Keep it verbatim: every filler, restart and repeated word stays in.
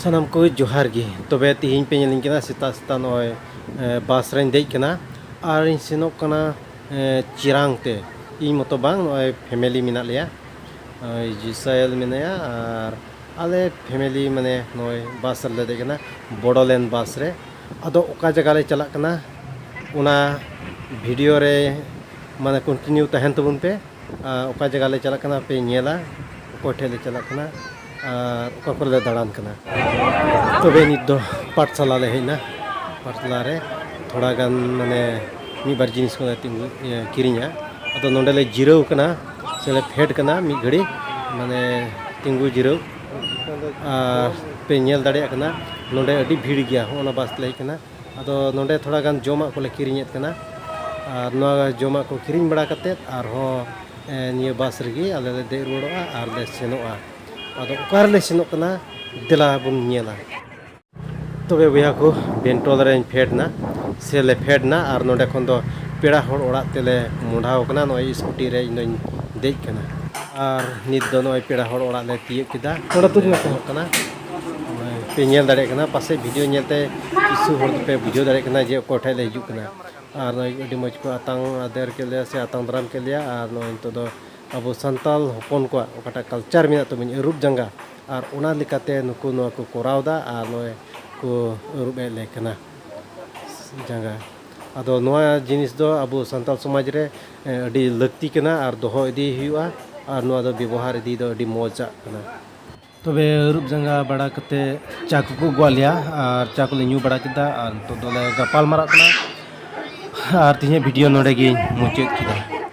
ᱥᱟᱱᱟᱢ ᱠᱚ ᱡᱚᱦᱟᱨ ᱜᱮ᱾ ᱛᱚᱵᱮ ᱛᱮᱦᱮᱧ ᱯᱮ ᱧᱮᱞᱤᱧ ᱠᱟᱱᱟ, ᱥᱮᱛᱟᱜ ᱥᱮᱛᱟᱜ ᱱᱚᱜᱼᱚᱭ, ᱮ, ᱵᱟᱥ ᱨᱮᱧ ᱫᱮᱡ ᱠᱟᱱᱟ ᱟᱨ ᱤᱧ ᱥᱮᱱᱚᱜ ᱠᱟᱱᱟ, ᱮ, ᱪᱤᱨᱟᱝ ᱛᱮ᱾ ᱤᱧ ᱢᱚᱛᱚ ᱵᱟᱝ, ᱱᱚᱜᱼᱚᱭ ᱯᱷᱮᱢᱮᱞᱤ ᱢᱮᱱᱟᱜ ᱞᱮᱭᱟ᱾ ᱱᱚᱜᱼᱚᱭ ᱡᱤᱥᱟᱭᱮᱞ ᱢᱮᱱᱟᱭᱟ ᱟᱨ ᱟᱞᱮ ᱯᱷᱮᱢᱮᱞᱤ, ᱢᱟᱱᱮ, ᱱᱚᱜᱼᱚᱭ ᱵᱟᱥ ᱨᱮᱞᱮ ᱫᱮᱡ ᱠᱟᱱᱟ, ᱵᱚᱰᱳᱞᱮᱱᱰ ᱵᱟᱥ ᱨᱮ᱾ ᱟᱫᱚ ᱚᱠᱟ ᱡᱟᱭᱜᱟ ᱞᱮ ᱪᱟᱞᱟᱜ ᱠᱟᱱᱟ, ᱚᱱᱟ ᱵᱷᱤᱰᱤᱭᱳ ᱨᱮ, ᱢᱟᱱᱮ, ᱠᱚᱱᱴᱤᱱᱤᱭᱩ ᱛᱟᱦᱮᱱ ᱛᱟᱵᱚᱱ ᱯᱮ᱾ ᱟᱨ ᱚᱠᱟ ᱡᱟᱭᱜᱟ ᱞᱮ ᱪᱟᱞᱟᱜ ᱠᱟᱱᱟ ᱯᱮ ᱧᱮᱞᱟ, ᱚᱠᱚᱭ ᱴᱷᱮᱡ ᱞᱮ ᱪᱟᱞᱟᱜ ᱠᱟᱱᱟ ᱟᱨ ᱚᱠᱟ ᱠᱚᱨᱮ ᱞᱮ ᱫᱟᱬᱟᱱ ᱠᱟᱱᱟ᱾ ᱛᱚᱵᱮ ᱱᱤᱛ ᱫᱚ ᱯᱟᱴᱥᱟᱞᱟ ᱞᱮ ᱦᱮᱡ ᱮᱱᱟ᱾ ᱯᱟᱴᱥᱟᱞᱟ ᱨᱮ ᱛᱷᱚᱲᱟ ᱜᱟᱱ, ᱢᱟᱱᱮ, ᱢᱤᱫ ᱵᱟᱨ ᱡᱤᱱᱤᱥ ᱠᱚᱞᱮ ᱛᱤᱸᱜᱩ, ᱤᱭᱟᱹ, ᱠᱤᱨᱤᱧᱟ᱾ ᱟᱫᱚ ᱱᱚᱰᱮ ᱞᱮ ᱡᱤᱨᱟᱹᱣ ᱠᱟᱱᱟ, ᱥᱮᱞᱮ ᱯᱷᱮᱰ ᱠᱟᱱᱟ ᱢᱤᱫ ᱜᱷᱟᱹᱲᱤ, ᱢᱟᱱᱮ, ᱛᱤᱸᱜᱩ ᱡᱤᱨᱟᱹᱣ᱾ ᱟᱨ ᱯᱮ ᱧᱮᱞ ᱫᱟᱲᱮᱭᱟᱜ ᱠᱟᱱᱟ, ᱱᱚᱰᱮ ᱟᱹᱰᱤ ᱵᱷᱤᱲ ᱜᱮᱭᱟ᱾ ᱦᱚᱸᱜᱼᱚ ᱱᱟ ᱵᱟᱥ ᱞᱮ ᱦᱮᱡ ᱠᱟᱱᱟ᱾ ᱟᱫᱚ ᱱᱚᱰᱮ ᱛᱷᱚᱲᱟ ᱜᱟᱱ ᱡᱚᱢᱟᱜ ᱠᱚᱞᱮ ᱠᱤᱨᱤᱧᱮᱫ ᱠᱟᱱᱟ᱾ ᱟᱨ ᱱᱚᱣᱟ ᱡᱚᱢᱟᱜ ᱠᱚ ᱠᱤᱨᱤᱧ ᱵᱟᱲᱟ ᱠᱟᱛᱮᱫ ᱟᱨᱦᱚᱸ, ᱮ, ᱱᱤᱭᱟᱹ ᱵᱟᱥ ᱨᱮᱜᱮ ᱟᱞᱮ ᱞᱮ ᱫᱮᱡ ᱨᱩᱣᱟᱹᱲᱚᱜᱼᱟ ᱟᱨ ᱞᱮ ᱥᱮᱱᱚᱜᱼᱟ᱾ ᱟᱫᱚ ᱚᱠᱟ ᱨᱮᱞᱮ ᱥᱮᱱᱚᱜ ᱠᱟᱱᱟ, ᱫᱮᱞᱟ ᱵᱚᱱ ᱧᱮᱞᱟ᱾ ᱛᱚᱵᱮ ᱵᱚᱭᱦᱟ ᱠᱚ, ᱵᱮᱱᱴᱚᱞ ᱨᱮᱧ ᱯᱷᱮᱰ ᱮᱱᱟ, ᱥᱮ ᱞᱮ ᱯᱷᱮᱰ ᱮᱱᱟ, ᱟᱨ ᱱᱚᱰᱮ ᱠᱷᱚᱱ ᱫᱚ ᱯᱮᱲᱟ ᱦᱚᱲ ᱚᱲᱟᱜ ᱛᱮᱞᱮ ᱢᱚᱦᱰᱟᱣ ᱠᱟᱱᱟ᱾ ᱱᱚᱜᱼᱚᱭ ᱥᱠᱩᱴᱤ ᱨᱮ ᱤᱧ ᱫᱚᱧ ᱫᱮᱡ ᱠᱟᱱᱟ᱾ ᱟᱨ ᱱᱤᱛ ᱫᱚ ᱱᱚᱜᱼᱚᱭ ᱯᱮᱲᱟ ᱦᱚᱲ ᱚᱲᱟᱜ ᱞᱮ ᱛᱤᱭᱳᱜ ᱠᱮᱫᱟ᱾ ᱱᱚᱰᱮ ᱛᱩᱫ ᱢᱮ᱾ ᱥᱮᱱᱚᱜ ᱠᱟᱱᱟ᱾ ᱱᱚᱜᱼᱚᱭ ᱯᱮ ᱧᱮᱞ ᱫᱟᱲᱮᱭᱟᱜ ᱠᱟᱱᱟ, ᱯᱟᱥᱮᱡ ᱵᱷᱤᱰᱤᱭᱳ ᱧᱮᱞᱛᱮ ᱠᱤᱪᱷᱩ ᱦᱚᱲ ᱫᱚᱯᱮ ᱵᱩᱡᱷᱟᱹᱣ ᱫᱟᱲᱮᱭᱟᱜ ᱠᱟᱱᱟ ᱡᱮ ᱚᱠᱚᱭ ᱴᱷᱮᱡ ᱞᱮ ᱦᱤᱡᱩᱜ ᱠᱟᱱᱟ᱾ ᱟᱨ ᱱᱚᱜᱼᱚᱭ ᱟᱹᱰᱤ ᱢᱚᱡᱽ ᱠᱚ ᱟᱛᱟᱝ ᱟᱫᱮᱨ ᱠᱮᱫ ᱞᱮᱭᱟ ᱥᱮ ᱟᱛᱟᱝ ᱫᱟᱨᱟᱢ ᱠᱮᱫ ᱞᱮᱭᱟ᱾ ᱟᱨ ᱱᱚᱜᱼᱚᱭ ᱱᱤᱛᱚᱜ ᱫᱚ ᱟᱵᱚ ᱥᱟᱱᱛᱟᱞ ᱦᱚᱯᱚᱱ ᱠᱚᱣᱟᱜ ᱚᱠᱟᱴᱟᱜ ᱠᱟᱞᱪᱟᱨ ᱢᱮᱱᱟᱜ ᱛᱟᱵᱚᱱ, ᱟᱹᱨᱩᱵ ᱡᱟᱸᱜᱟ, ᱟᱨ ᱚᱱᱟ ᱞᱮᱠᱟᱛᱮ ᱱᱩᱠᱩ ᱱᱚᱣᱟ ᱠᱚ ᱠᱚᱨᱟᱣ ᱮᱫᱟ ᱟᱨ ᱱᱚᱜᱼᱚᱭ ᱠᱚ ᱟᱹᱨᱩᱵ ᱮᱫ ᱞᱮ ᱠᱟᱱᱟ ᱡᱟᱸᱜᱟ᱾ ᱟᱫᱚ ᱱᱚᱣᱟ ᱡᱤᱱᱤᱥ ᱫᱚ ᱟᱵᱚ ᱥᱟᱱᱛᱟᱞ ᱥᱚᱢᱟᱡᱽ ᱨᱮ, ᱮ, ᱟᱹᱰᱤ ᱞᱟᱹᱠᱛᱤ ᱠᱟᱱᱟ ᱟᱨ ᱫᱚᱦᱚ ᱤᱫᱤ ᱦᱩᱭᱩᱜᱼᱟ᱾ ᱟᱨ ᱱᱚᱣᱟ ᱫᱚ ᱵᱮᱵᱚᱦᱟᱨ ᱤᱫᱤ ᱫᱚ ᱟᱹᱰᱤ ᱢᱚᱡᱟᱜ ᱠᱟᱱᱟ᱾ ᱛᱚᱵᱮ ᱟᱹᱨᱩᱵ ᱡᱟᱸᱜᱟ ᱵᱟᱲᱟ ᱠᱟᱛᱮ ᱪᱟ ᱠᱚᱠᱚ ᱟᱹᱜᱩᱣᱟᱫ ᱞᱮᱭᱟ ᱟᱨ ᱪᱟ ᱠᱚᱞᱮ ᱧᱩ ᱵᱟᱲᱟ ᱠᱮᱫᱟ ᱟᱨ ᱱᱤᱛᱚᱜ ᱫᱚᱞᱮ ᱜᱟᱯᱟᱞ ᱢᱟᱨᱟᱜ ᱠᱟᱱᱟ᱾ ᱟᱨ ᱛᱮᱦᱮᱧᱟᱜ ᱵᱷᱤᱰᱤᱭᱳ ᱱᱚᱰᱮ ᱜᱤᱧ ᱢᱩᱪᱟᱹᱫ ᱠᱮᱫᱟ᱾